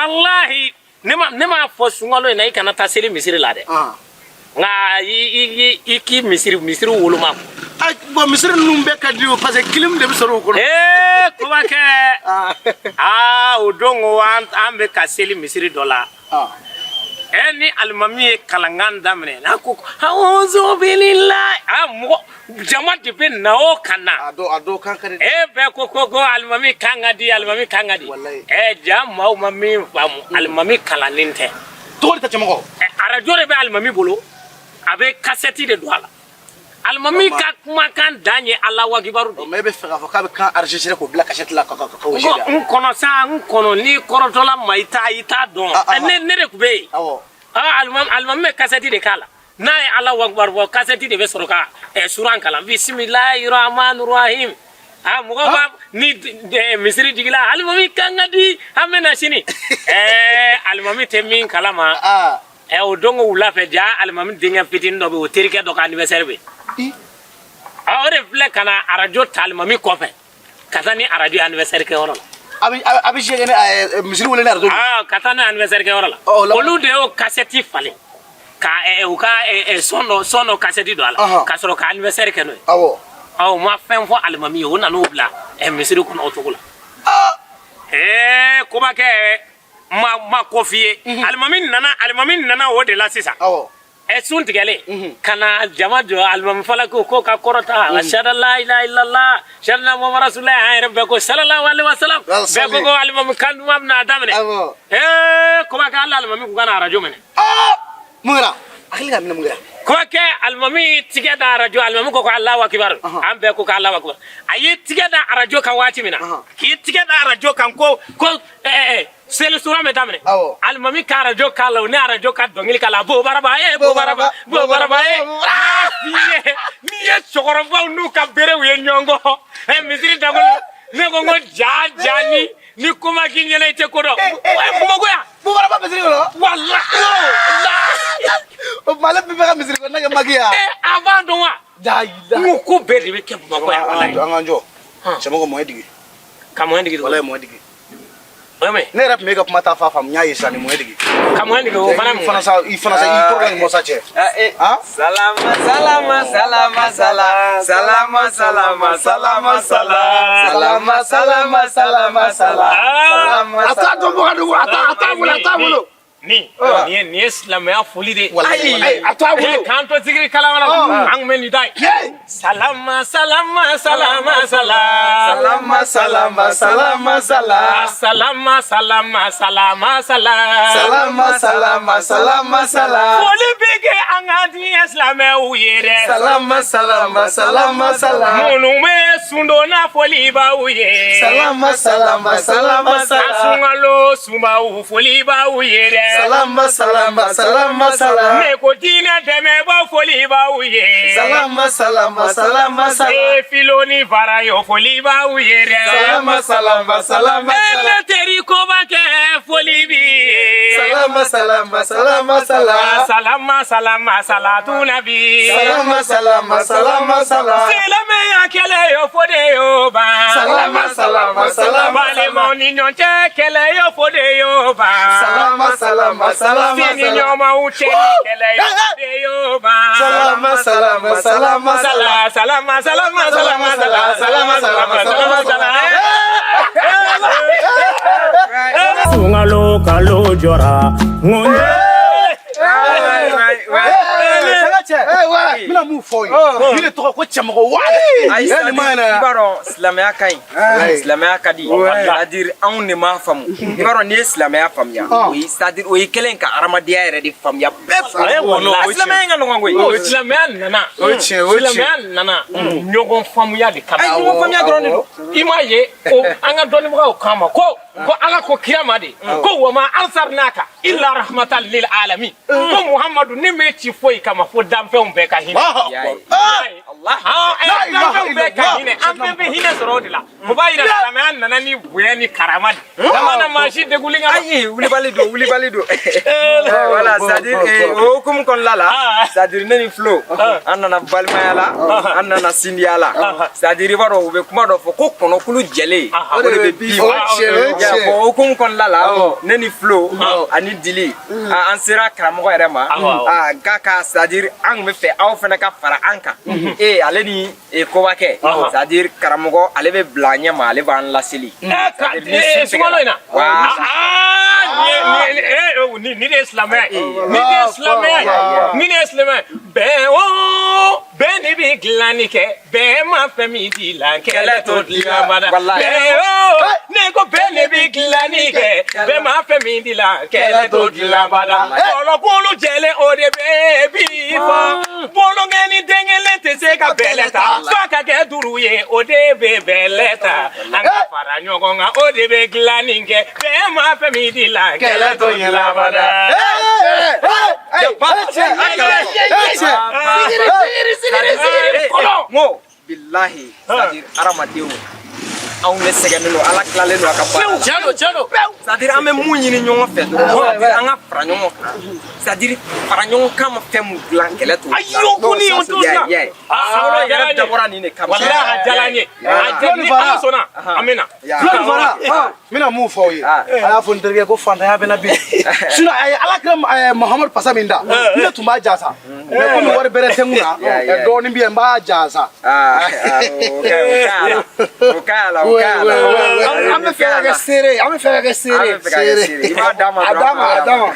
Walahi, ne m'a fɔ sunkalo in na i kana taa seli misiri la dɛ. Nka i k'i misiri woloma. Ah, bon, misiri ninnu bɛɛ ka di o, parce que clim de bɛ sɔrɔ o kɔnɔ. Ee, Kobakɛ, aa, o don ko an bɛ ka seli misiri dɔ la. Ɛ, ni alimami ye kalankan daminɛ, n'a ko awuzubililayi, a mɔgɔ jama de bɛ na o ka na. A dɔw kan ka di. E bɛɛ ko alimami kan ka di, alimami kan ka di. Walayi. Ɛ, ja maaw ma min faamu, alimami kalannen tɛ. Tɔgɔ de tɛ cɛmɔgɔ. Ɛ, arajo de bɛ alimami bolo, a bɛ kasɛti de don a la. Alimami ka kumakan dan ye Alahu akibaru de. Mais e bɛ fɛ k'a fɔ k'a bɛ kan enregistrer k'o bila cassette la ka o N ko n kɔnɔ sa, n kɔnɔ n'i kɔrɔtɔla ma, i t'a dɔn. Ah, ah, Ɛ, ne de tun bɛ yen. Ah, alimami bɛ kasɛti de k'a la. N'a ye Alahu akibaru fɔ, kasɛti de bɛ sɔrɔ ka suran kalan, bisimilahi rahmani rahim. Ah, mɔgɔ b'a ni misiri jigila, alimami kan ka di, an bɛ na sini. Ɛɛ, alimami tɛ min kalama. Ɛ, o don ko wula fɛ, ja alimami denkɛ fitinin dɔ bɛ yen, o terikɛ dɔ ka anniversaire bɛ yen. Ah, o de filɛ ka na arajo ta alimami kɔfɛ ka taa ni arajo ye anniversaire kɛyɔrɔ la. A bɛ jouer ni misiri wele ni arajo. Ah, ka taa ni anniversaire kɛyɔrɔ la. Ɔ, Olu de y'o kasɛti falen ka u ka son dɔ kasɛti don a la ka sɔrɔ ka anniversaire kɛ n'o ye. Ɔ, u ma fɛn fɔ alimami ye, o nan'o bila misiri kɔnɔ o cogo la. Ee, kobakɛ, ma ko f'i ye, alimami nana o de la sisan. Ɛ, sun tigɛlen ka na jama jɔ, alimami fala ko ka kɔrɔta, ashhadu an la ilaha illallah, ashhadu anna muhammadu rasulullah. An yɛrɛ bɛɛ ko sallallahu alaihi wasallam. Bɛɛ ko alimami kan duman bɛna daminɛ. Ee, kobakɛ, hali alimami kun ka na arajo minɛ. Ah! Mun kɛra? Hakili ka minɛ, mun kɛra? Kobakɛ, alimami tigɛ da arajo, alimami ko Alahu akibaru, an bɛɛ ko Alahu akibaru. A ye tigɛ da arajo kan waati min na, k'i tigɛ da arajo kan ko seli sura bɛ daminɛ. Alimami ka arajo k'a la, o ni arajo ka dɔnkili k'a la, bo baraba ye, bo baraba, bo baraba ye. Aa, f'i ye, n'i ye cɛkɔrɔbaw n'u ka berew ye ɲɔgɔn kɔ ɛ misiri dakolo, ne ko ja ja, ni ko ma k'i ɲɛna, i tɛ ko dɔn. Ɛ, Bamakɔ yan. Bubaraba misiri kɔnɔ. Walahi. O tuma ale bɛɛ bɛ ka misiri kɔnɔ kɛ magi ya. Ɛ, a b'a dɔn wa? Da. N ko bɛɛ de bɛ kɛ Bamakɔ yan, walahi. An k'an jɔ. Cɛmɔgɔ, mɔɲɛ digi. Ka mɔɲɛ digi? Walayi, mɔɲɛ digi. O ye mɛn. Ne yɛrɛ tun bɛ e ka kuma ta fa faamu, n y'a ye sisan ni mɔɲɛ digi. Ka mɔɲɛ digi, o fana ye I mun fana ye? sa, i fana sa, i kɔrɔkɛ ni mɔsa cɛ. Ah, salama salama salama sala salama salama salama sala salama salama salama sala salama. A t'a dɔn bɔ ka dogo, a t'a bolo, a t'a bolo. Nin ye silamɛya foli de ye. Walayi, ayi, a t'a bolo. Ee, k'an to zikiri kalama la, an tun bɛ nin da ye. Salama salama salama sala. Salama salama salama sala. Salama salama salama sala. Salama salama salama sala. Foli bɛ kɛ an ka diɲɛ silamɛw ye dɛ. Salama salama salama sala. Minnu bɛ sundonna, foli b'aw ye. Salama salama salama A sala. sunkalo sunbaw, foli b'aw ye dɛ. Salama salama salama sala. Ne ko diinɛ dɛmɛbaw, foli b'aw ye. Salama salama salama sala. E, filo ni fara yo, foli b'aw ye dɛ. Salama salama salama E, sala. ne teri koba kɛ, foli b'i ye. Salama salama salama sala. Salama salama salatu nabi. Salama salama salama sala. Silamɛya kɛlɛ yo, fo de yo ban. Salama salama salama. Balimaw ni ɲɔgɔn cɛ kɛlɛ yo, fo de yo ban. Salama salama salama Sini sala. ɲɔgɔnmaw cɛ ni kɛlɛ yo, fo de yo ban. Salama salama salama sala. Salama salama salama sala salama salama salama sala. Sunkalo kalo jɔra ŋo. Sanga cɛ, n bɛna mun fɔ ye? Ni de tɔgɔ ko cɛmɔgɔ waale. Ayi, Eh, nin ma ɲi dɛ. i b'a dɔn silamɛya ka ɲi, silamɛya ka di, c'est à dire anw de m'a faamu. I b'a dɔn n'i ye silamɛya faamuya, o ye, c'est à dire o ye kɛlen ka hadamadenya yɛrɛ de faamuya bɛɛ. Wallahi. Silamɛya in ka nɔgɔn koyi. O silamɛya nana. O ye tiɲɛ, o ye tiɲɛ. Silamɛya nana ɲɔgɔn faamuya de kama. Ayi, ɲɔgɔn faamuya dɔrɔn de don. I m'a ye o, an ka dɔnnibagaw k'an ma ko Ala ko kira ma de ko wama arsalnaka illa rahmatan lil alamin, ko Muhammadu, ne m'e ci foyi kama fo danfɛnw bɛɛ ka hinɛ. Akbar. Allah. La ilaha An bɛɛ ka illallah. hinɛ, an bɛɛ bɛ hinɛ sɔrɔ o de la. O b'a yira silamɛya nana ni bonya ni karama de. An mana maa si deguli ka Ayi, wulibali don, wulibali don. Voilà, c'est à dire o hukumu kɔnɔna la, c'est à dire ne ni Flo, an nana balimaya la, an nana sindiya la. C'est à dire i b'a dɔn u bɛ kuma dɔ fɔ ko kɔnɔkulu jɛlen, o de bɛ bin. O tiɲɛ, o tiɲɛ. Bon, o hukumu kɔnɔna la, ne ni Flo ani Dili, an sera karamɔgɔ yɛrɛ ma. K'a ka, c'est à dire an tun bɛ fɛ aw fana ka fara an kan. Ale ni Kobakɛ, c'est à dire karamɔgɔ ale bɛ bila an ɲɛ ma, ale b'an laseli. Sunkalo in na. Voilà. Nin de ye silamɛya ye. Nin de ye silamɛya ye. Nin de ye silamɛya ye. Bɛn o bɛn de bɛ dilanni kɛ, bɛn ma fɛn min dilan, kɛlɛ t'o dilan bada. Bɛn o ne ko bɛn de bɛ dilanni kɛ, bɛn ma fɛn min dilan, kɛlɛ t'o dilan bada. Kɔlɔkolo jɛlen o de bɛ bi fɔ. Bolonkɛni den kelen tɛ se ka bɛlɛ ta, f'a ka kɛ duuru ye, o de bɛ bɛlɛ ta. An ka fara ɲɔgɔn kan, o de bɛ dilanni kɛ, bɛn ma fɛn min dilan, kɛlɛ t'o dilan bada. N ko bilahi, c'est à dire hadamadenw anw de sɛgɛnnen don, Ala tilalen don a ka baara la. Tiɲɛ don, tiɲɛ don. C'est à dire an bɛ mun ɲini ɲɔgɔn fɛ dɔrɔn, c'est à dire an ka fara ɲɔgɔn kan, c'est à dire fara ɲɔgɔn kan ma fɛn mun dilan, kɛlɛ t'o dilan. Ayi, o ko ni o t'o dilan. Sunkalo yɛrɛ dabɔra nin de kama. Walahi a diyara n ye. Ni Ala sɔnna, an bɛ na. Flo fara, n bɛna mun fɔ aw ye? A y'a fɔ n terikɛ ko fantanya bɛ na bi. Sinon a ye Ala kira Muhamadu pasa min da, ne tun b'a jasa. Mais komi wari bɛrɛ tɛ n kunna, dɔɔnin bɛ yen, n b'a jasa. O ka ɲi a la, o ka ɲi a la. An bɛ fɛ ka kɛ seere ye, an bɛ fɛ ka kɛ seere ye. An bɛ fɛ ka kɛ seere ye. I b'a d'a ma A d'a ma, a d'a ma.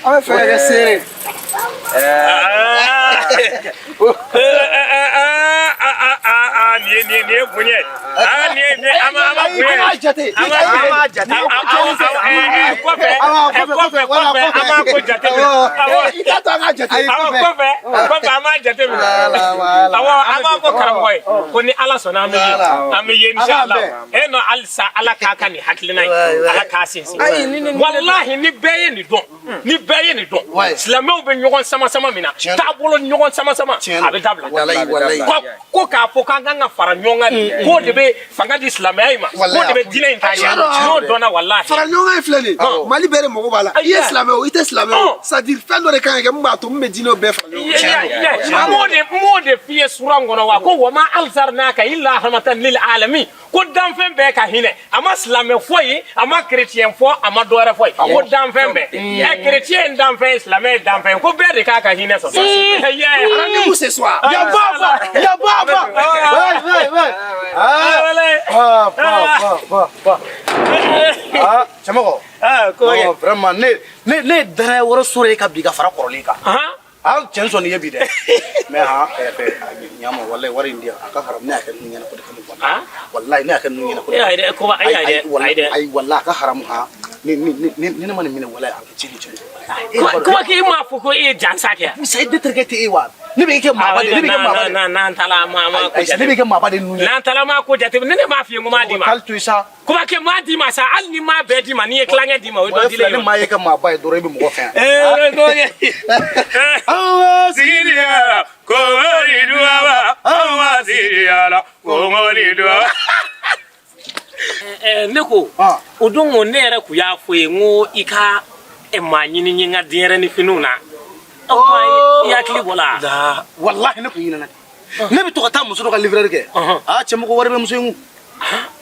An bɛ fɛ ka kɛ seere ye. Nin ye bonya ye. Nin ye an ma bonya. An b'a jate. An b'a jate. Kɔfɛ, kɔfɛ, kɔfɛ, an b'a ko jate minɛ. I t'a to an k'a jate. Awɔ, kɔfɛ, kɔfɛ, an b'a jate minɛ. Awɔ, an b'a fɔ karamɔgɔ ye ko ni Ala sɔnna an bɛ ye, an bɛ ye inshallah. E nɔ halisa Ala k'a ka nin hakilina ye, Ala k'a sinsin. Walahi ni bɛɛ ye nin dɔn, ni bɛɛ ye nin dɔn, silamɛw bɛ ɲɔgɔn sama sama min na, taabolo ɲɔgɔn sama sama, a bɛ dabila. Ko k'a fɔ k'an kan ka fara ɲɔgɔn kan, k'o de bɛ fanga di silamɛya in ma, k'o de bɛ diinɛ in taa ɲɛ, n'o dɔnna walahi. Fara ɲɔgɔn kan filɛ nin ye, Mali bɛɛ de mago b'a la. I ye silamɛ o, i tɛ silamɛ o, c'est à dire fɛn dɔ de kan ka kɛ min b'a to min bɛ diinɛw bɛɛ fara ɲɔgɔn kan. N m'o de f'i ye suran kɔnɔ wa, ko wama alzarnaka illa rahmatan lil alamin, ko danfɛn bɛɛ ka hinɛ. A ma silamɛ fɔ yen, a ma chrétien fɔ, a ma dɔwɛrɛ fɔ yen, ko danfɛn bɛɛ. Chrétien ye danfɛn ye, silamɛ ye danfɛn ye, ko bɛɛ de k'a ka hinɛ sɔrɔ. Rendez-vous ce soir. Ya baba, ya baba. Ouais, ouais, ouais. Ah, ah, ah, ah, ah. Cɛmɔgɔ. Ah, ko Vraiment, ne ye danaya wɛrɛ sɔrɔ e ka bi ka fara kɔrɔlen kan. Ah, cɛ sɔn nin ye bi dɛ. Mais han, ɲama walahi wari in di yan, a ka haram, ne y'a kɛ ninnu ɲɛna ko de kama. Walahi ne y'a kɛ ninnu ɲɛna ko de kama. Ayi ko ayi ayi ayi ayi walahi a ka haram han. Ni ne ma nin minɛ walahi a bɛ ci ni cɛ. Kuma k'i m'a fɔ ko e ye jansa kɛ. Musa, e terikɛ tɛ e wa? Ne bɛ kɛ maaba de, ne bɛ kɛ maaba de. N'an taara ma ko jate. Ne bɛ kɛ maaba de ninnu ye. N'an taara ma ko jate, ne m'a f'i ye ko m'a d'i ma. K'ale to yen sa. Kuma kɛ m'a d'i ma sa, hali ni m'a bɛɛ d'i ma, n'i ye tilankɛ d'i ma, o ye dɔ dilen ye. Ne maa ye kɛ maaba ye dɔrɔn, i bɛ mɔgɔ fɛ yan. Awa sigiriyala kongoli duwaba, awa sigiriyala kongoli duwaba. Ne ko o don ko ne yɛrɛ kun y'a fɔ ye n ko i ka maa ɲini n ye n ka denyɛrɛnin finiw na. O kuma i hakili bɔra. Walahi ne kun ɲinɛna. Ne bɛ to ka taa muso dɔ ka livreur kɛ. Aa cɛmɔgɔ wari bɛ muso in kun.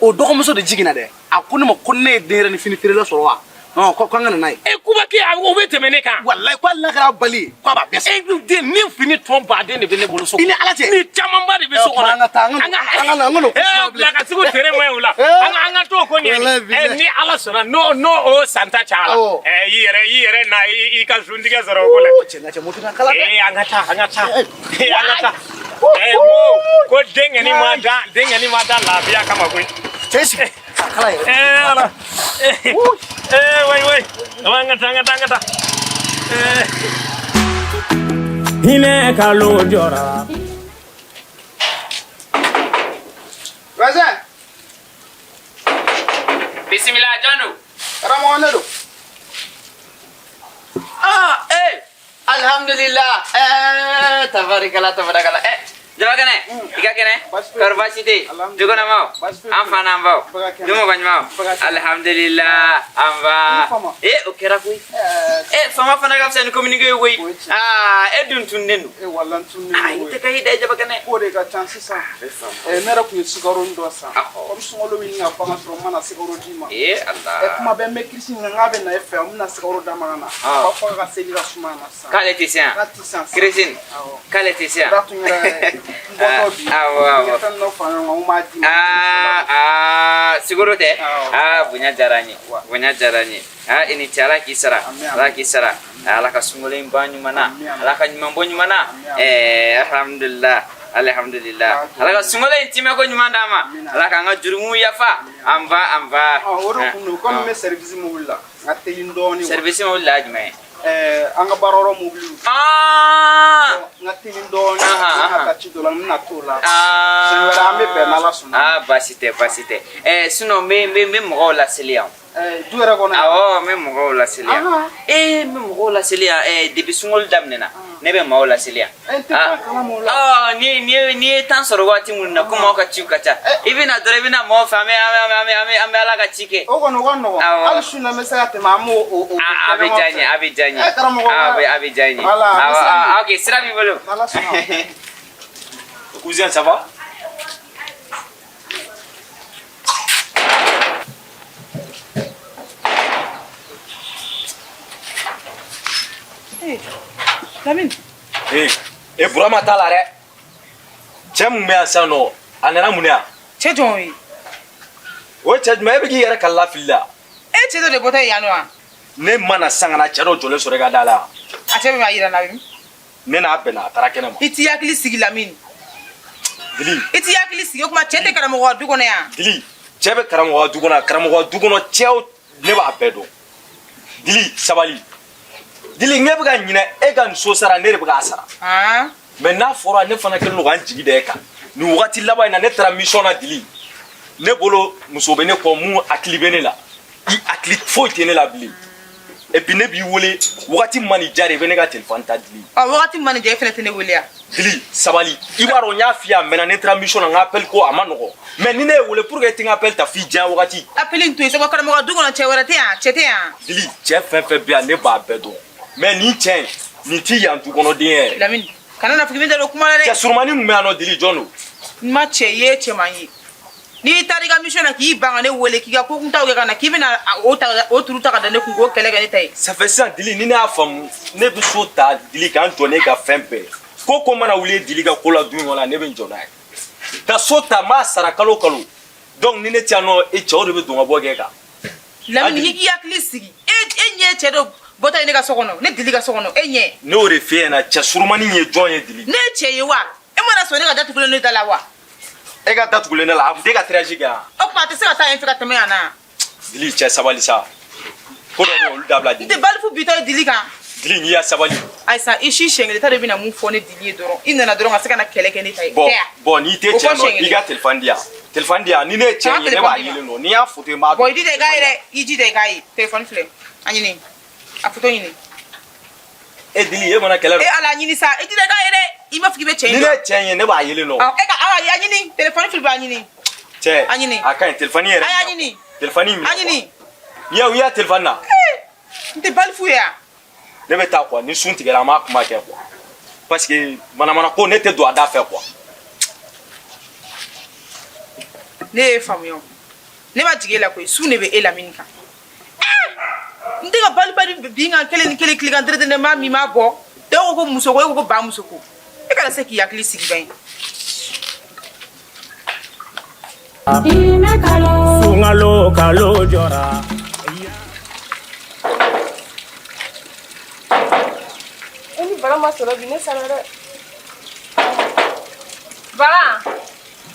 O dɔgɔmuso de jiginna dɛ. A ko ne ma ko ne ye denyɛrɛnin fini feerela sɔrɔ wa? Non, ko an ka na n'a ye. E Kuba kɛ o bɛ tɛmɛ ne kan. Walahi ko hali n'a kɛra bali ye k'a b'a bɛɛ san. E den ni fini tɔn baden de bɛ ne bolo so kɔnɔ. I ni Ala cɛ. Ni camanba de bɛ so kɔnɔ. An ka taa, an ka na, an ka n'o ko suma bilen. Bila ka sugu tere ma ye o la. An ka t'o ko ɲɛ. Ni Ala sɔnna n'o o santa cayara. I yɛrɛ na i ka suntigɛ sɔrɔ o ko la. Cɛ n ka cɛ moto na kala dɛ. An ka taa, an ka taa. An ka taa. Ko denkɛnin ma da, denkɛnin ma da lafiya kama koyi. Cɛ sigi. A kala yɛrɛ. Ala. Wai wai. An ka taa, an ka taa, an ka taa. Hinɛ kalo jɔra. Voisin. Bisimila, jɔn don? Karamɔgɔ ne don. Ah, Alhamdulillah. Tabarikala, tabarakala. Jabakɛnɛ, i ka kɛnɛ? Kɔri baasi tɛ yen? Dukɔnɔmaw? An fa n'an baw? Dumɔgɔ ɲumanw? Alhamdulillah, an ba. O kɛra koyi. Fama fana ka fisa ni communiqué ye koyi. Aa, e dun tunnen don. Wala n tunnen don. I tɛ ka i da Jabakɛnɛ. K'o de ka ca sisan. Ne yɛrɛ tun ye sukaro dɔ san. Komi sunkalo bɛ ɲini ka ban ka sɔrɔ n ma na sukaro d'i ma. Ala. Kuma bɛɛ n bɛ kirisi ɲininka k'a bɛ na e fɛ yan, n bɛna sukaro d'a ma ka na. A b'a fɔ k'a ka seli ka suma na sisan. K'ale tɛ se yan? K'a tɛ se yan. Kirisi? K'ale tɛ se yan? O de y'a to n yɛrɛ n bɔtɔ bi. Awɔ. N ye fɛn dɔ fara ɲɔgɔn kan, n b'a d'i ma. Aa, sukaro tɛ? Aa, bonya diyara n ye. Bonya diyara n ye. Aa, i ni ce, Ala k'i sara. Ala k'i sara. Ala ka sunkalo in ban ɲuman na. Ala ka ɲuman bɔ ɲuman na. Alhamdulillah. Alhamdulillah. Ala ka sunkalo in timɛ ko ɲuman d'an ma. Ala k'an ka jurumu yafa. An ba, an ba. O de kun don, komi n bɛ service mobili la, n ka teli dɔɔnin. Service mobili la jumɛn ye? An ka baara yɔrɔ mobili. N ka teli dɔɔnin, n ka taa ci dɔ la, n bɛna t'o la. Siɲɛ wɛrɛ an bɛ bɛn n'Ala sɔnna. Aa, baasi tɛ, baasi tɛ. Sinon n bɛ mɔgɔw laseli yan. Du yɛrɛ kɔnɔ. Awɔ, n bɛ mɔgɔw laseli yan. N bɛ mɔgɔw laseli yan. Depuis sunkalo daminɛna, ne bɛ maaw laseli yan. N tɛ foyi kalama o la. N'i ye temps sɔrɔ waati minnu na, komi aw ka ciw ka ca, i bɛ na dɔrɔn, i bɛ na maaw fɛ, an bɛ Ala ka ci kɛ. O kɔni o ka nɔgɔn. Hali su na n bɛ se ka tɛmɛ, an b'o o. A bɛ diya n ye, a bɛ diya n ye. Karamɔgɔ. A bɛ diya n ye. Voilà. Ok, sira b'i bolo. N'Ala sɔnna. Cousin, ça va? Lamine. Burama t'a la dɛ. Cɛ mun bɛ yan sisan nɔ, a nana mun de yan? Cɛ jɔn ye? O ye cɛ jumɛn ye? E bɛ k'i yɛrɛ kalila fili la. E cɛ dɔ de bɔtɔ ye yan nɔ wa? Ne ma na sisan ka na cɛ dɔ jɔlen sɔrɔ i ka da la. A cɛ bɛ b'a yira n na bi. Ne n'a bɛnna, a taara kɛnɛ ma. I t'i hakili sigi Lamine. Dili. I t'i hakili sigi, o tuma cɛ tɛ karamɔgɔ ka du kɔnɔ yan. Dili, cɛ bɛ karamɔgɔ ka du kɔnɔ, karamɔgɔ ka du kɔnɔ cɛw ne b'a bɛɛ dɔn. Dili, sabali. Dili, ne bɛ ka ɲinɛ e ka nin so sara, ne de bɛ k'a sara. Mais n'a fɔra ne fana kɛlen don k'an jigi da e kan. Nin wagati laban in na, ne taara mission na Dili. Ne bolo muso bɛ ne kɔ mun hakili bɛ ne la. I hakili foyi tɛ ne la bilen. Et puis ne b'i wele wagati man n'i diya de, i bɛ ne ka téléphone ta Dili. Wagati man n'i diya, e fana tɛ ne wele yan. Dili, sabali. I b'a dɔn n y'a f'i ye a mɛnna, ne taara mission na, n ka appel ko a ma nɔgɔn. Mais ni ne ye wele pour que e tɛ n ka appel ta f'i diya wagati. Appel in to yen, sabu karamɔgɔ du kɔnɔ cɛ wɛrɛ tɛ yan, cɛ tɛ yan. Dili, cɛ fɛn fɛn bɛ yan ne b'a bɛɛ dɔn. Mais nin cɛ in, nin ti yan du kɔnɔ den yɛrɛ. Lamine, kana na fɔ k'i bɛ n da don kuma la dɛ. Cɛ surumani mun bɛ yan nɔ Dili, jɔn don? N ma cɛ ye, cɛman ye. N'i taara i ka mission na k'i ban ka ne wele k'i ka ko kuntaw kɛ ka na k'i bɛna o ta o turu ta ka da ne kun k'o kɛlɛ kɛ ne ta ye. Ça fait sisan Dili, ni ne y'a faamu, ne bɛ so ta Dili k'an jɔ ne ka fɛn bɛɛ. Ko mana wuli Dili ka ko la du in kɔnɔ, ne bɛ n jɔ n'a ye. Ka so ta, n b'a sara kalo kalo. Donc ni ne tɛ yan nɔ, e cɛw de bɛ don ka bɔ kɛ kan. Lamine, i k'i hakili sigi. E ɲɛ cɛ dɔ bɔtɔ ye ne ka so kɔnɔ, ne Dili ka so kɔnɔ, e ɲɛ. Ne y'o de f'e ɲɛna, cɛ surumani ye jɔn ye Dili? Ne ye cɛ ye wa? E mana sɔn ne ka da tugulen ne da la wa? E ka da tugulen ne la, a tun tɛ ka tirage kɛ yan. O tuma a tɛ se ka taa yen fɛ ka tɛmɛ yan na. Dili, cɛ sabali sa. Ko dɔ bɛ yen, olu dabila Dili. N tɛ balifu bitɔ ye Dili kan. Dili, n'i y'a sabali. Ayisa, i si siɲɛ kelen ta de bɛna mun fɔ ne Dili ye dɔrɔn. I nana dɔrɔn ka se ka na kɛlɛ kɛ ne ta ye. Bon, n'i tɛ cɛ nɔ, i ka téléphone di yan. Téléphone di yan, ni ne ye cɛ ye, ne b'a yelen nɔ. N'i y'a photo ye, n b'a dɔn. Bon, i jija i k'a ye dɛ, i jija i k'a ye. Téléphone filɛ, a ɲini. A photo ɲini. E Dili, e mana kɛlɛ dɔn. E Ala ɲini sa, i jija i k'a ye dɛ. I b'a fɔ k'i bɛ cɛ in dɔn. Ni ne ye cɛ in ye, ne b'a yelen nɔ. E ka awa, a ɲini. Téléphone filɛ, a ɲini. Cɛ, a ɲini. A ka ɲi, téléphone yɛrɛ. A y'a ɲini. Téléphone minɛ. A ɲini. N'i y'a téléphone na. N tɛ balifu ye yan. Ne bɛ taa quoi, ni sun tigɛra an b'a kuma kɛ quoi. Parce que manamana ko ne tɛ don a da fɛ quoi. Ne ye faamuya o. Ne ma jigin e la koyi, sun de bɛ e Lamine kan. N tɛ ka balibali bin kan kelen ni kelen tilegan tere ne ma min ma bɔ. Dɔw ko ko muso ko, e ko ko ba muso ko. E kana se k'i hakili sigi ban ye. Sunkalo kalo jɔra. E ni Bala ma sɔrɔ bi ne sara dɛ. Bala.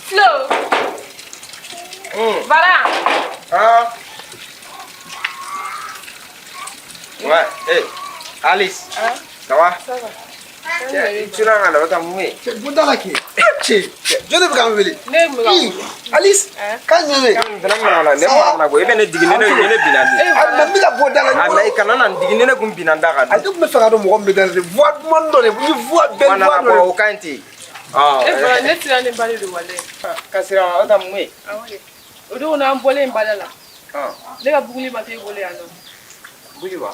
Flo. Bala. Ah. Ouais, hey, Alice. Hein? Ça va? Ça va. Cɛ, i cunna an kan dɛ, o tɛ mun ye? Cɛ, bɔ da la kɛ. Cɛ, jɔn de bɛ k'an wele? Ne bɛ ka Ii, Alice, k'a ɲɛ bɛ. Kan fana mana na, ne mana ko, i bɛ ne digi ne ne binna bi. A mais n bɛ ka bɔ da la. A mais i kana na n digi ne kun binna n da kan. A ne tun bɛ fɛ ka dɔn mɔgɔ min bɛ da la de. Voix duman dɔ de, n ye voix belle Wa voix nana dɔ bɔ, de. o ka ɲi ten. Ɔ, E Bala, ne siran ni ba de don walayi. Ka siran, o tɛ mun ye? Awɔ de. O don n'an bɔlen bada la. Ɔ, Ne ka buguli ma t'e bolo yan nɔ. Buguli wa?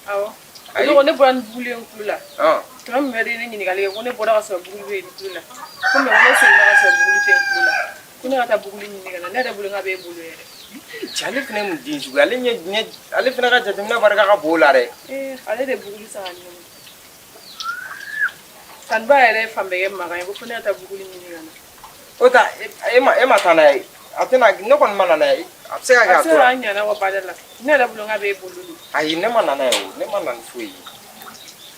Awɔ. O Ayi. don ne bɔra ni buguli ye n kulo la. Ɔ, Tuma min bɛ ne ɲininkali kɛ ko ne bɔra ka sɔrɔ buguli bɛ yen n kulo la. Ko mais ko ne seginna ka sɔrɔ buguli tɛ n kulo la. Ko ne ka taa buguli ɲini ka na. Ne yɛrɛ bolo k'a b'e bolo yɛrɛ. Cɛ, ale fana ye mun den sugu ye? Ale ɲɛ ɲɛ ale fana ka jateminɛ barika ka bon o la dɛ. Ee, ale de buguli san ka di ne ma. Kaniba yɛrɛ ye fan bɛɛ kɛ mankan ye ko fo ne ka taa buguli ɲini ka na. O ta e ma taa n'a ye. A tɛna, ne kɔni ma na n'a ye. A bɛ se ka kɛ A a bɛ se tora. k'an ɲana kɔ bada la. Ne yɛrɛ bolo k'a b'e bolo de. Ayi, ne ma na n'a ye o. Ne ma na ni foyi ye.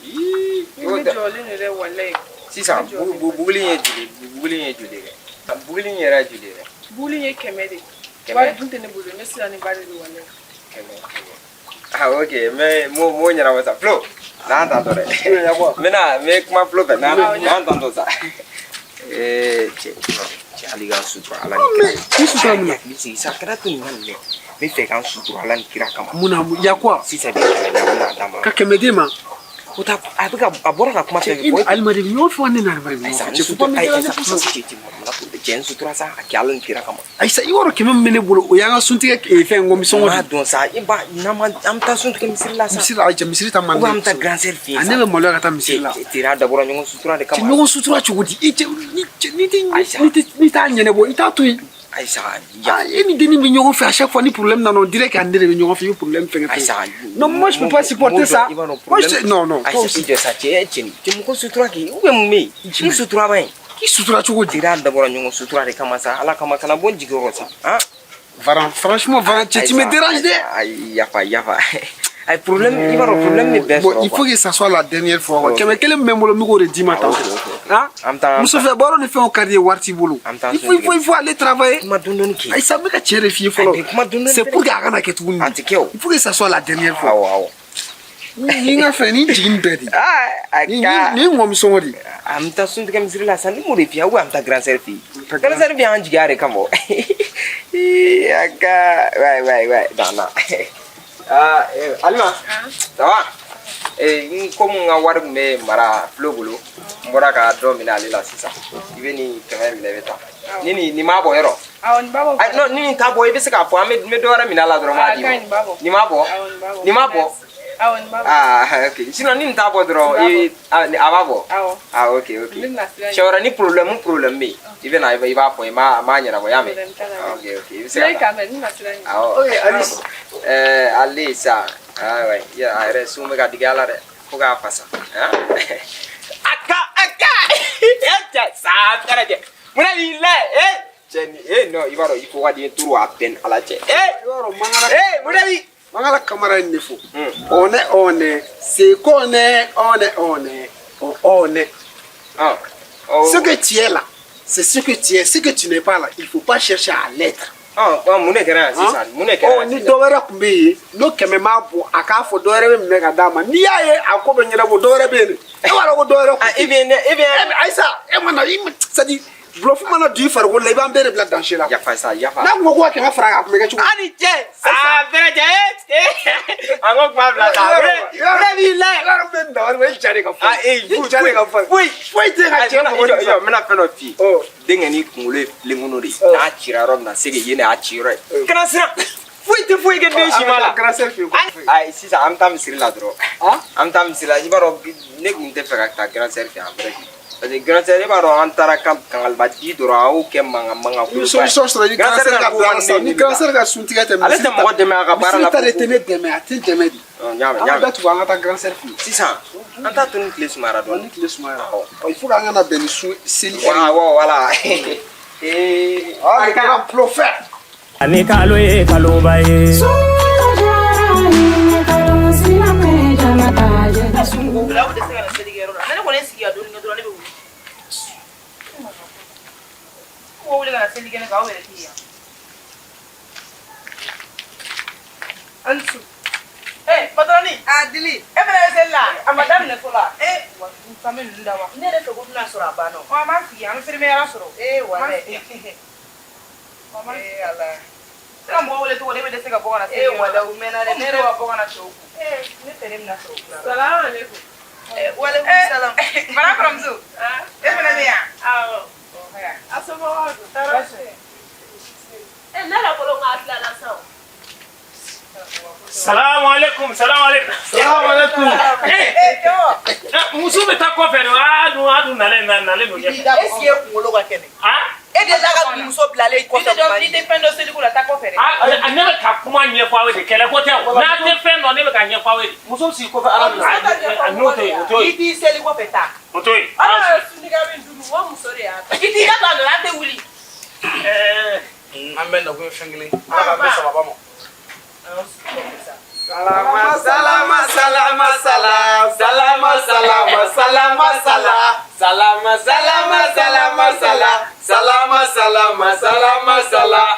Ii, o Ne tɛ. jɔlen de dɛ walayi. Sisan, Ne jɔlen. buguli in ye joli, buguli in ye joli kɛ? Buguli in yɛrɛ ye joli yɛrɛ? Buguli in ye 100 de. 100? Wari dun tɛ ne bolo, ne siran ni ba de don walayi. 100, 100. Ah, ok, mais mo ɲɛnabɔ sa. Flo, n'an tantɔ dɛ. N bɛna, n bɛ kuma Flo fɛ, n'an tantɔ sa. Ee, cɛ, cɛ, hali ka n sutura Ala ni kira. I sutura mun na? Hakili sigi sa, kana to nin ka nin mɛn. N bɛ fɛ ka n sutura Ala ni kira kama. Mun na, ya quoi? Sisan i bɛ 100 di yan, n bɛna d'a ma. Ka 100 d'e ma? O ta, a bɛ ka, a bɔra ka kuma fɛn Cɛ, i fɛn fɔ. ni Alimadi bɛ ɲɔgɔn fɛ wa ne ni Alimadi bɛ Ayisa, ɲɔgɔn n fɛ? Cɛ, faut pas sutura, me ayi, déranger ayisa, pour ça. cɛ, cɛ, mɔgɔ cɛ, n sutura sa, a kɛ Ala ni kira kama. Ayisa, i b'a dɔn 100 min bɛ ne bolo, o y'an ka suntigɛ fɛn ŋɔmisɔngɔ N b'a de. dɔn sa, i b'a, n'an ma, an bɛ taa suntigɛ misiri la sa. Misiri la, ayi cɛ, misiri ta man Ou bien di. an bɛ taa grand sœur fɛ yen A sa. ne bɛ maloya ka taa misiri la. Cɛ, teriya dabɔra ɲɔgɔn sutura de Cɛ, kama. ɲɔgɔn sutura cogo di? I cɛ, ni cɛ, n'i tɛ Ayisa. n'i tɛ n'i t'a ɲɛnabɔ, i t'a to yen. Ayisa, ya. Ah, e ni dennin bɛ ɲɔgɔn fɛ à chaque fois ni problème nana, on dirait qu'an de bɛ ɲɔgɔn fɛ, i bɛ problème fɛngɛ fɛngɛ. Ayisa. Non, moi je peux pas supporter ça. I b'a dɔn Moi je te- non non, toi Ayisa, aussi. i jɔ sa, cɛ, cɛ, cɛ, mɔgɔ sutura kɛ, ou bien mun bɛ yen? N sutura ba ye. K'i sutura cogo di? Teriya dabɔra ɲɔgɔn sutura de kama sa, Ala kama, kana bɔ n jigiyɔrɔ sa. Han? Varan, franchement, Varan, tu me déranges dɛ. Ayi, yafa, yafa. Ayi, problème, i b'a dɔn problème bɛ bɛɛ Bon, sɔrɔ il faut quoi. que ça soit la dernière fois quoi. Ok. 100 min bɛ n bolo, n bɛ k'o de d'i ma Ah, tantôt. ok, ok. Hein? An bɛ taa, an bɛ Muso taa. fɛ baro ni fɛnw ka di ye, wari t'i bolo. An bɛ taa Il faut, il faut, il faut aller travailler. Kuma dɔɔni dɔɔni kɛ. Ayisa, n bɛ ka tiɲɛ de f'i ye fɔlɔ. Ayi, kuma dɔɔni dɔɔni C'est pour que a kana kɛ tuguni. A tɛ kɛ o. Il faut que ça soit la dernière fois. Awɔ, awɔ. Ni n ka fɛn, ni n jigin bɛɛ de. Ah, a Ni ka. ni ni ŋɔmisɔngɔ de. An bɛ taa suntigɛ misiri la sa, ni m'o de f'i ye, ou bien an bɛ taa grand sœur fɛ yen. taa Grand sœur bɛ an jigiya de kama o. Ii, a ka, ouais, ouais, ouais, non, non. Ah, eh, Alima, ça va? Eh, n komi n ka wari tun bɛ mara Flo bolo, n bɔra ka dɔ minɛ ale la sisan. I bɛ nin 100 minɛ, i bɛ taa. Ni nin m'a bɔ yɔrɔ? Awɔ, nin b'a bɔ. Ayi, non, ni nin t'a bɔ, i bɛ se k'a fɔ, an bɛ n bɛ dɔ wɛrɛ minɛ a la dɔrɔn, n b'a Ah, d'i ka ma. ɲi, nin b'a bɔ. Nin m'a bɔ? Awɔ, nin b'a bɔ. Nin m'a bɔ? Awɔ, nin b'a bɔ. Ah, ok. Sinon, ni nin t'a bɔ dɔrɔn, i a b'a bɔ? Awɔ. Ah, ok, ok. Ne bɛna sira Siɲɛ wɛrɛ ni problème bɛ yen, i bɛ na, i b'a fɔ n ye, n b'a ɲɛnabɔ, i y'a mɛn? Problème t'a la. Ah, ok, ok. I bɛ se Ne ka taa. k'a mɛn, ne bɛna sira ɲini. Awɔ. Ok, Alice. Ɛɛ, ale sa. Ah, ouais. Ya, a yɛrɛ sun bɛ ka digi a la dɛ. Fo k'a fasa. Han? A ka, a ka. E cɛ, saa fɛrɛ cɛ. Munna b'i la? E cɛ ni, e non, i b'a dɔn, i ko ka di n ye trop à peine Ala cɛ. E, I b'a dɔn Mangala e, munna bi? Mangala Kamara in de fo. On est, on est, c'est qu'on est, on est, on est, on est. Ah. Oh. Ce que tu es là, c'est ce que tu es. Ce que tu n'es pas là, il faut pas chercher à l'être. Ah, ah, mun de kɛra yan sisan? Mun de kɛra Ɔ yan ni sisan? dɔ wɛrɛ tun bɛ yen, n'o 100 m'a bɔ, a k'a fɔ dɔ wɛrɛ bɛ minɛ ka d'a ma. N'i y'a ye a ko bɛ ɲɛnabɔ, dɔ wɛrɛ bɛ yen dɛ. E b'a dɔn ko dɔ wɛrɛ Ah, tun tɛ e bɛ ne, e bɛ. yen. E bɛ Ayisa, e ma na, i ma, c'est à dire bluff mana don i farikolo la, i b'an bɛɛ de bila danger la. Yafa sa, yafa. N'a kun ko ko ka 100 fara a kan, a tun bɛ kɛ cogo di? Ani cɛ, saa fɛrɛ cɛ, e, an ko kuma bila sa. Munna b'i la? I b'a dɔn n bɛ nin dabali bɔ, i ja de ka fɔ. Ah, e, I ja de ka fɔ. foyi. Foyi tɛ ka cɛ mɔgɔ Jɔ, ni jɔ, n bɛna fɛn dɔ f'i ye. Ɔ. Denkɛ ni kunkolo ye filenkolon de ye. Ɔ. N'a cira yɔrɔ min na, c'est que yen de y'a ci yɔrɔ ye. Kana siran. Foyi tɛ foyi kɛ den si ma la. Grand sœur fɛ yen. Ayi, sisan an bɛ taa misiri la dɔrɔn. Ah? An bɛ taa misiri la, i b'a dɔn ne tun tɛ fɛ ka taa grand sœur fɛ en vrai. Parce que grand sœur, i b'a dɔn an taara kangaliba di dɔrɔn, a y'o kɛ mankan mankan I bɛ solution sɔrɔ ni grand sœur ka ko bila man sa, di ni ne grand la. sœur ka suntigɛ tɛ. Ale tɛ mɔgɔ dɛmɛ a ka baara la. Misiri ta de tɛ ne dɛmɛ, a tɛ n dɛmɛ de. Ɔ, n y'a mɛn, An n y'a ka mɛn. datugu, an ka taa grand sœur fɛ yen. Sisan, an t'a to ni tile sumayara Ɔ, dɔɔni. ni tile sumayara. Ɔ, il faut k'an ka na bɛn ni sun seli heure ye. Wa, wa, voilà. Ee, Ah, le grand prophète. Ani kalo ye kaloba ye. Sunko bila aw tɛ se ka na selikɛyɔrɔ la. Ne kɔni ye sigi ka dɔɔni kɛ dɔrɔn, ne bɛ wuli. Mɔgɔw wuli ka na seli kɛ ne kan, aw yɛrɛ tɛ yan. An su. Eh, patron. Dɔɔni. A Dili. E fana bɛ seli la. A ma daminɛ fɔlɔ wa? Ee wa fan bɛ ninnu da wa. Ne yɛrɛ fɛ ko bɛna sɔrɔ a banna. Ɔ an b'an sigi an bɛ feeremeyala sɔrɔ. Ee walayi. Ee Ala. Se ka mɔgɔ wele cogo di e bɛ dɛsɛ ka bɔ ka na seli. Ee walayi u mɛnna dɛ. Ne yɛrɛ ka bɔ ka na cɛw kun. Ee ne fɛ ne bɛna sɔrɔ u tilara. Salamu aleykum. Walekum salam. Mara kɔrɔmuso. E fana bɛ yan. Awɔ. Ɔ A somɔgɔw dun? Tɔɔrɔ tɛ. Ne yɛrɛ bolo k'a tilala sa o. Salamu alaikum, salamu alaikum. Salamu alaikum. Muso bɛ taa kɔfɛ de, a dun nalen nalen don ɲɛfɛ. Est ce que e kunkolo ka kɛnɛ? E delila ka muso bilalen kɔfɛ kuma N'i tɛ fɛn dɔn seliko la taa kɔfɛ dɛ. Ne bɛ ka kuma ɲɛfɔ aw ye de, kɛlɛ ko tɛ o. N'a tɛ fɛn dɔn ne bɛ ka ɲɛfɔ aw ye de. Muso sigi kɔfɛ ala de. N'o tɛ yen, o t'o ye. I t'i seli kɔfɛ taa. O t'o ye. Ala yɛrɛ sunika min dun, o muso de y'a ta. I t'i ka to a nɔ la, an tɛ wuli. An bɛɛ nakun ye fɛn kelen. Ala k'an bɛɛ sababa ma. Salama salama salama salam salama salama salama salam salama salama salama salam salama salama salama salam.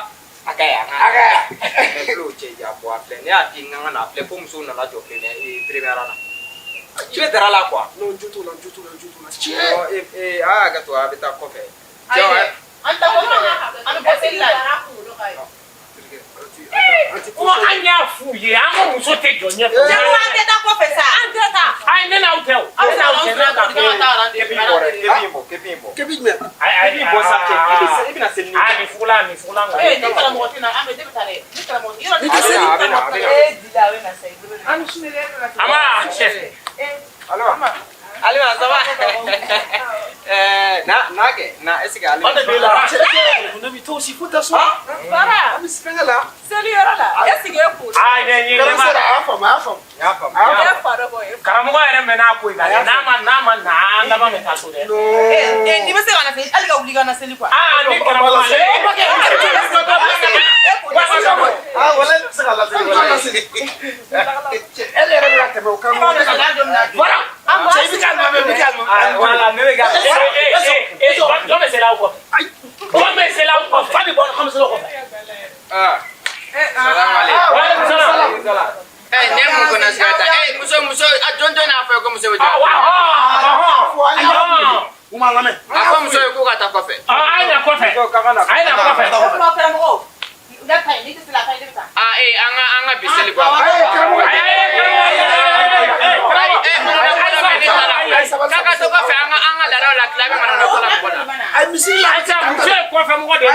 Akaya akaya. Ne tulo cɛ ja bɔ a filɛ ne y'a f'i ye n kan ka na a filɛ fo musow nana jɔ première la. I bɛ dara la quoi. Non, n jo t'o la, n jo t'o la, n jo t'o la. Tiɲɛ. Ɔ a y'a kɛ to a bɛ taa kɔfɛ. Ayi an tɛ kɔfɛ an bɛ bɔ seli la. Ko an y'a f'u ye an ko muso tɛ jɔ ɲɛfɛ. Cɛw an tɛ taa kɔfɛ sa. An tɛ taa. Ayi ne n'aw tɛ o. Ne n'aw tɛ ne ka Kepi bɔ dɛ, kepi bɔ, kepi bɔ. Kepi jumɛn? Kepi bɔ sa kɛ, i bɛna seli ni. Aa nin fugula nin fugula. Ee ni karamɔgɔ tɛ na an bɛ ne bɛ taa dɛ. Ni karamɔgɔ yɔrɔ Ni tɛ seli. A bɛ na, a bɛ na. Ee Dili a bɛ na sa i bolo. An ni su de bɛ na. Ama. Alima. Alima ça va? Na kɛ, na est ce que Alima. An de b'e la. Cɛ, ne toi aussi, faut t'asseoir. Fara. An bɛ fɛnkɛ la. Seli yɔrɔ la, est ce que e kun? Ayi ne ye Karamɔgɔ sera, a y'a faamu, a y'a faamu. N y'a faamu. E fa dɔ bɔ ye. Karamɔgɔ yɛrɛ mɛnna a ko in kan dɛ. N'a ma na an laban bɛ taa so dɛ. Ee n'i bɛ se ka na seli hali ka wuli ka na seli quoi. Aa ni karamɔgɔ ale. Ah walayi ne bɛ se ka laseli. An t'a laseli. Cɛ, e yɛrɛ bɛ ka tɛmɛ o kan. Fara. Cɛ, i bɛ k'a nɔfɛ, i bɛ k'a nɔfɛ. Voilà, ne bɛ ka. Ee jɔn bɛ seli aw kɔfɛ? Jɔn bɛ seli aw kɔfɛ? Fa de bɔ an bɛ seli aw kɔfɛ. Salamu aleykum. Waaleykum salam. Ne mun kɔnɔ sira ta. Muso muso a jɔn jɔn y'a fɔ ye ko muso bɛ jɔ. Ah wa hɔn. U m'a lamɛn. A fɔ muso ye k'u ka taa kɔfɛ. A ye na kɔfɛ. A ye na kɔfɛ. O tuma karamɔgɔ ne ka ɲi n'i tɛ se la a ka ɲi ne bɛ taa. Aa an ka bi seli bɔ. Ayi, karamɔgɔ. K'a ka to kɔfɛ an ka laadaw la tila bɛ mana na fɔlɔ mɔgɔ la. Ayi, misiri la. Ayisa muso ye kɔfɛ mɔgɔ de ye.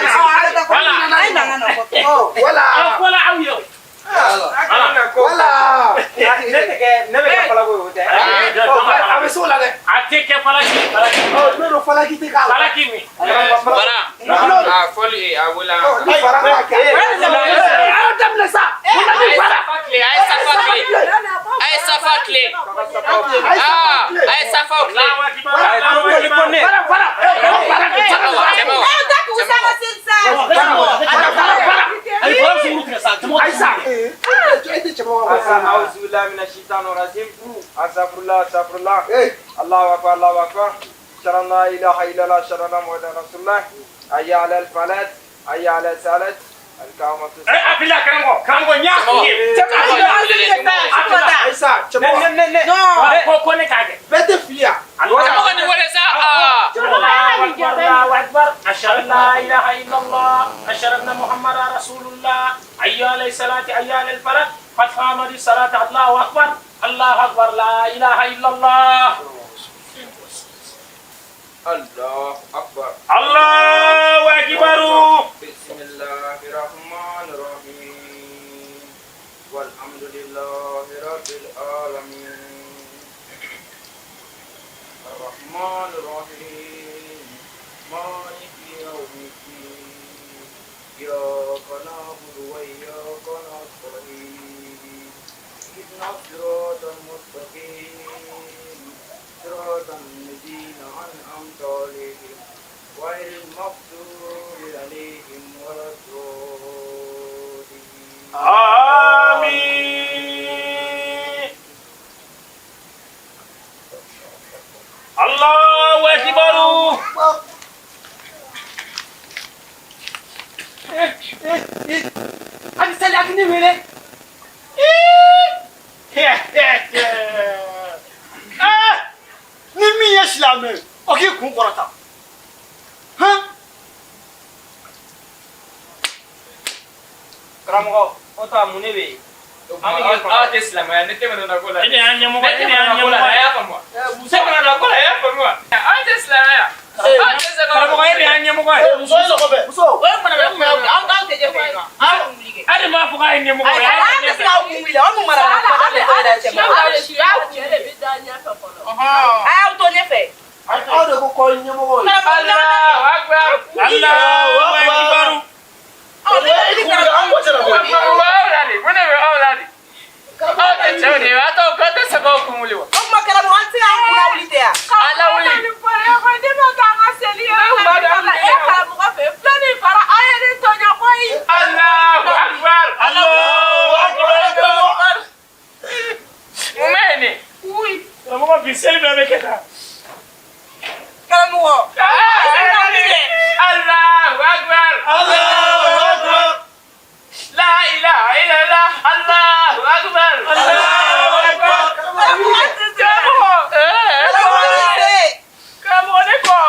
Voilà. Ayi na an ka na kɔfɛ. Voilà. Aw fɔla aw ye o. Voilà. Ne tɛ kɛ ne bɛ kɛ falako ye o tɛ. A bɛ s'o la dɛ. A tɛ kɛ falaki falaki. N'o don falaki tɛ k'a la. Falaki min. Voilà. A fɔli a wele. Ni fara b'a kɛ. A y'o daminɛ sa. A ye safa tile, a ye safa tile. A ye safa tile. Aa, a ye safa tile. Fara fara. Cɛmaw. Aw da k'u sa ka seli sa. Ayi fara sunguru tigɛ sa. Ayisa. E tɛ cɛbakɔrɔ ko fɔ. أعوذ بالله من الشيطان الرجيم أستغفر الله أستغفر الله الله أكبر الله أكبر أشهد أن لا إله إلا الله أشهد أن محمدا رسول الله حي على الفلاح حي على الصلاة القامة A filɛ karamɔgɔ karamɔgɔ n y'a f'i ye. Ayisa, cɛbakɔrɔ. Ne Ne ko ko ne k'a kɛ. Bɛɛ tɛ fili yan. Cɛmɔgɔ nin wele sa aa. Allahu akbar Allahu akbar ashhadu an la ilaha illallah ashhadu anna muhammadan rasulullah hayya ala salati hayya ala falah qad qamati salatu Allahu akbar Allahu akbar la ilaha illallah. الله أكبر Allahu akbar. بسم الله الرحمن الرحيم والحمد لله رب العالمين الرحمن الرحيم مالك يوم الدين إياك نعبد وإياك نستعين اهدنا الصراط المستقيم صراط الذين أنعمت عليهم غير المغضوب عليهم ولا الضالين. Amin. Allahu akbar. A bɛ seli a bɛ ne wele. Ni min ye silamɛ o k'i kun kɔrɔta. Han? Karamɔgɔ, o ta mun ne bɛ yen? Aw tɛ silamɛya, ne tɛmɛna na ko la. E de y'an ɲɛmɔgɔ ye, e de y'an ko la, ɲɛmɔgɔ a ye. y'a faamu wa? Ne tɛmɛna na ko la, a y'a faamu wa? Aw tɛ silamɛya. Aw tɛ se ka. Karamɔgɔ, e de y'an ɲɛmɔgɔ ye. Muso ye lɔgɔ bɛɛ. Muso. O ye mana bɛ mun anw k'anw tɛ ɲɛfɛ yen nɔ. An kun wuli kɛ. E de m'a fɔ k'a ye ɲɛmɔgɔ ye. Ayi, an tɛ se k'aw kun wuli, aw mun mara la kuma daminɛ ko yɛrɛ cɛ ma. Ɔhɔn. A y'aw to ɲɛfɛ. Aw de ko k'aw ye ɲɛmɔgɔ ye. Allahu akbar. Allahu akbar. An ko cɛla koyi. Mun bɛ aw la de? Mun de bɛ aw la de? Aw tɛ cɛw de ye, aw t'aw k'aw tɛ se k'aw kun wuli wa? O tuma karamɔgɔ an tɛ se k'an kunna wuli tɛ yan. Ala wuli. Allahu akbar. Allahu akbar. Mun bɛ yen de? Karamɔgɔ, bi seli bɛɛ bɛ kɛ tan. Karamɔgɔ. Allahu akbar. Allahu akbar. La ilaha illallah. Allahu akbar. Allahu akbar. Karamɔgɔ an tɛ se. Karamɔgɔ. Karamɔgɔ tɛ se. Karamɔgɔ ne kɔ.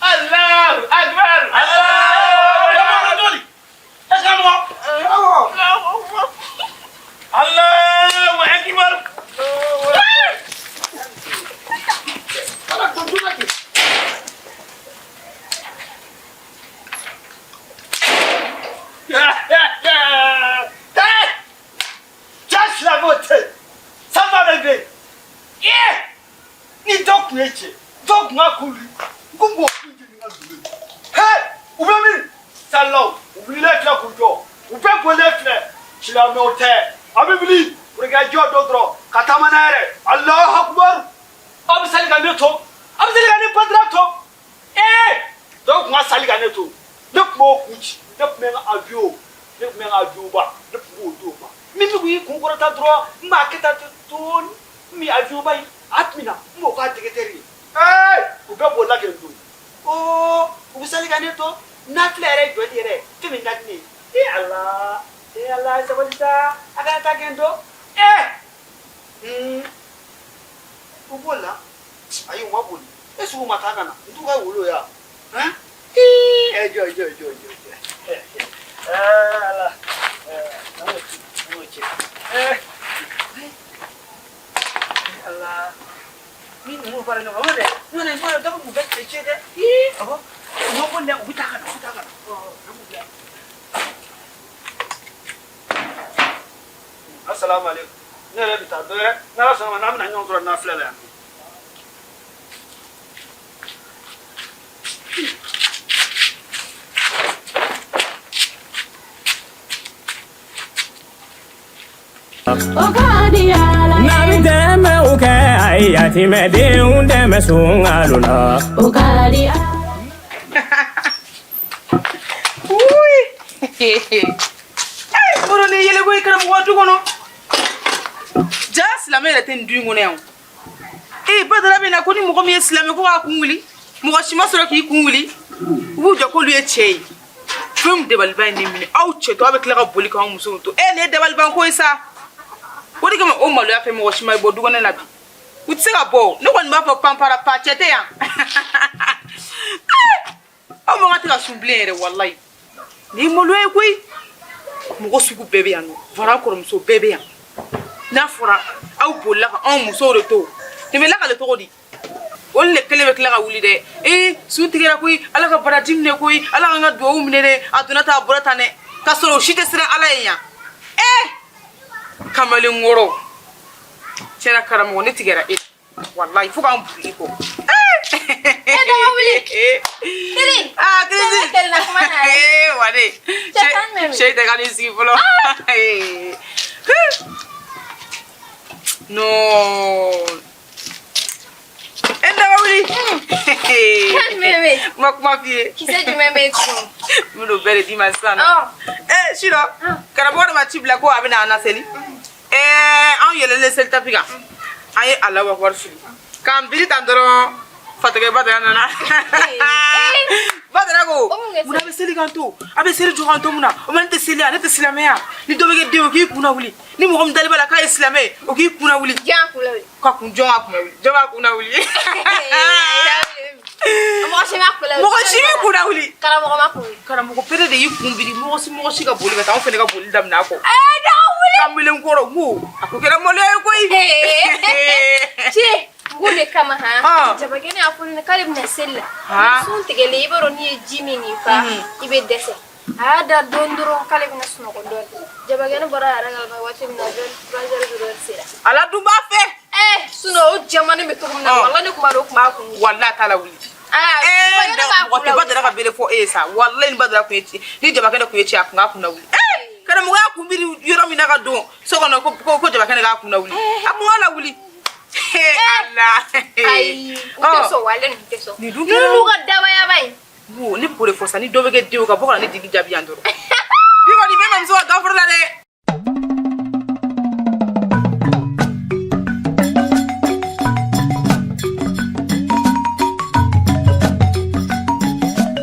Allahu akbar. Karamɔgɔ joli. E karamɔgɔ. Allahu akbar. Cɛ silamɛw tɛ yen. Sanba bɛ bɛ yen. Ni dɔ kun ye cɛ, dɔ kun ka kun wuli. N ko n b'o kun jeni n ka dugu ye. He! U bɛ min? Salaw, u wulilen filɛ k'u jɔ. U bɛɛ bolilen filɛ. Silamɛw tɛ. A bɛ wuli. Burukina jɔ dɔ dɔrɔn ka taama n'a yɛrɛ. Alahu akubaru. Aw bɛ sali ka ne to. Aw bɛ sali ka ne badara to. Ee! Dɔw kun ka sali ka ne to. Ne tun b'o kun ci. Ne tun bɛ n ka avion. Ne tun bɛ n ka avion ba. Ne tun b'o d'o ma. Min bɛ k'i kun kɔrɔta dɔrɔn, n b'a kɛ tan dɔɔni. N bɛ avion ba in, a tun bɛ na, n b'o k'a directeur ye. Ee! U bɛɛ bolila kɛ n to. Oo! U bɛ sali ka ne to. Nafila yɛrɛ jɔli yɛrɛ, fɛn min ka di ne ye. Ee Ala! Ee Ala, sabali sa. A kana taa kɛ n to. Ee! U bolila. Ayi, u ma boli. Est-ce que u ma taa ka na? N t'u ka wolo ya. Han? Ee, jɔ jɔ jɔ jɔ jɔ. Ala. An k'o ci, an k'o ci. Ala. Min ninnu fara ɲɔgɔn kan, n'o tɛ, n'o tɛ, dɔ bɛ k'u bɛɛ cɛ dɛ. Ii, awɔ. U ma boli dɛ, u bɛ taa ka na, u bɛ taa ka na. Ɔ, an b'u bila. Asalamu aleykum. Ne yɛrɛ bɛ taa dɔ wɛrɛ. N'Ala sɔnna ma, n'an bɛna ɲɔgɔn sɔrɔ nafila la yan. N'a bɛ dɛmɛ o kɛ, a ye yatimɛdenw dɛmɛ sunkalo la. Ui. Ee, moro ne yɛlɛ ko ye karamɔgɔ du kɔnɔ. Ja silamɛ yɛrɛ tɛ nin du in kɔnɔ yan o. Ee, Badara bɛ na ko ni mɔgɔ min ye silamɛ ko k'a kun wuli. Mɔgɔ si ma sɔrɔ k'i kun wuli. U b'u jɔ k'olu ye cɛ ye. Fɛn min dabaliban ye ne minɛ, aw cɛ to aw bɛ tila ka boli k'anw musow to. Ee, nin ye dabaliban ko ye sa. O de kama o maloya fɛ mɔgɔ si ma bɔ du kɔnɔ la bi. U tɛ se ka bɔ o. Ne kɔni b'a fɔ panpara pa cɛ tɛ yan. Aw man kan tɛ ka sun bilen yɛrɛ walayi. Nin ye maloya ye koyi. Mɔgɔ sugu bɛɛ bɛ yan nɔ. Fara kɔrɔmuso bɛɛ bɛ yan. N'a fɔra aw bolila ka anw musow de to. Nin bɛ lakale cogo di? Olu de kelen bɛ tila ka wuli dɛ. Ee, sun tigɛra koyi, Ala ka baraji minɛ koyi, Ala k'an ka duwawu minɛ dɛ. A donna tan, a bɔra tan dɛ. K'a sɔrɔ o si tɛ siran Ala ye yan. Ee, kamalenkɔrɔ. Tiɲɛna karamɔgɔ, ne tigɛra e la. Walayi, fo k'an buguri kɔ. E dɔgɔ wuli. Kiri. Ah, Kirisi. Cɛ kɛlɛ kuma na yɛrɛ. Ee, wale. Cɛ kan jumɛn bɛ? Cɛ tɛ ka n'i sigi fɔlɔ. Ee. Non. E dɔgɔ wuli. Kan jumɛn bɛ yen? N ma kuma f'i ye. Kisɛ jumɛn bɛ yen tugun? N bɛn'o bɛɛ de d'i ma sisan nɔ. Ɔ. Ee, Sirɔ, karamɔgɔ de ma ci bila ko a bɛna an laseli. Ee, anw yɛlɛlen seli tapi kan. An ye Alahu akibaru fili. K'an biri tan dɔrɔn, fatɔkɛ Badara nana. Badara ko O mun kɛ munna a bɛ seli kan to a bɛ seli jɔ kan to mun na o ma ne tɛ seli yan ne tɛ silamɛya ni dɔ bɛ kɛ den ye o k'i kun lawuli ni mɔgɔ min dalen b'a la k'a ye silamɛ ye o k'i kun lawuli Jɔn kun lawuli. Ka kun jɔn ka kun lawuli jɔn b'a kun lawuli Mɔgɔ si ma kun lawuli. Mɔgɔ si m'i kun lawuli. Karamɔgɔ ma kun wuli. Karamɔgɔ pere de y'i kun biri mɔgɔ si ka boli ka taa anw fana ka boli daminɛ a kɔ. Ee dɔw wuli. Kamalen kɔrɔ n ko a ko kɛra maloya ye koyi. Cɛ mun de kama han? Ah. Jabakɛnɛ y'a fɔ ne ɲɛna k'ale bɛna seli la. Ah. Sun tigɛlen i b'a dɔn n'i ye ji min k'i fa i bɛ dɛsɛ. A y'a da don dɔrɔn k'ale bɛna sunɔgɔ dɔɔnin. Jabakɛnɛ bɔra a yɛrɛ kalama waati min na 23 heures sera. Ala dun b'a fɛ. Eh sinon o jamana bɛ cogo min na Ah. walahi ne tun b'a dɔn o tun b'a kun wuli. Walahi a t'a lawuli. Ah, Ee Jabakɛnɛ b'a mɔgɔ kun tɛ lawuli. Badara ka bere fɔ e ye sa walahi ni Badara kun ye ci ni Jabakɛnɛ kun ye ci a kun k'a kun lawuli. Ee karamɔgɔ y'a kun biri yɔrɔ min na ka don so kɔnɔ ko Jabakɛnɛ k'a kun lawuli a kun k'a lawuli. Ee Ala. Ayi u tɛ sɔn walahi ninnu tɛ sɔn. Nin dun Ninnu kɛra- n'u ka dabayaba in. Wo ne b'o de fɔ sa ni dɔ bɛ kɛ den ye o ka bɔ ka na ne jigi jaabi yan dɔrɔn. Bi kɔni bɛ mamuso ka gafuru la dɛ.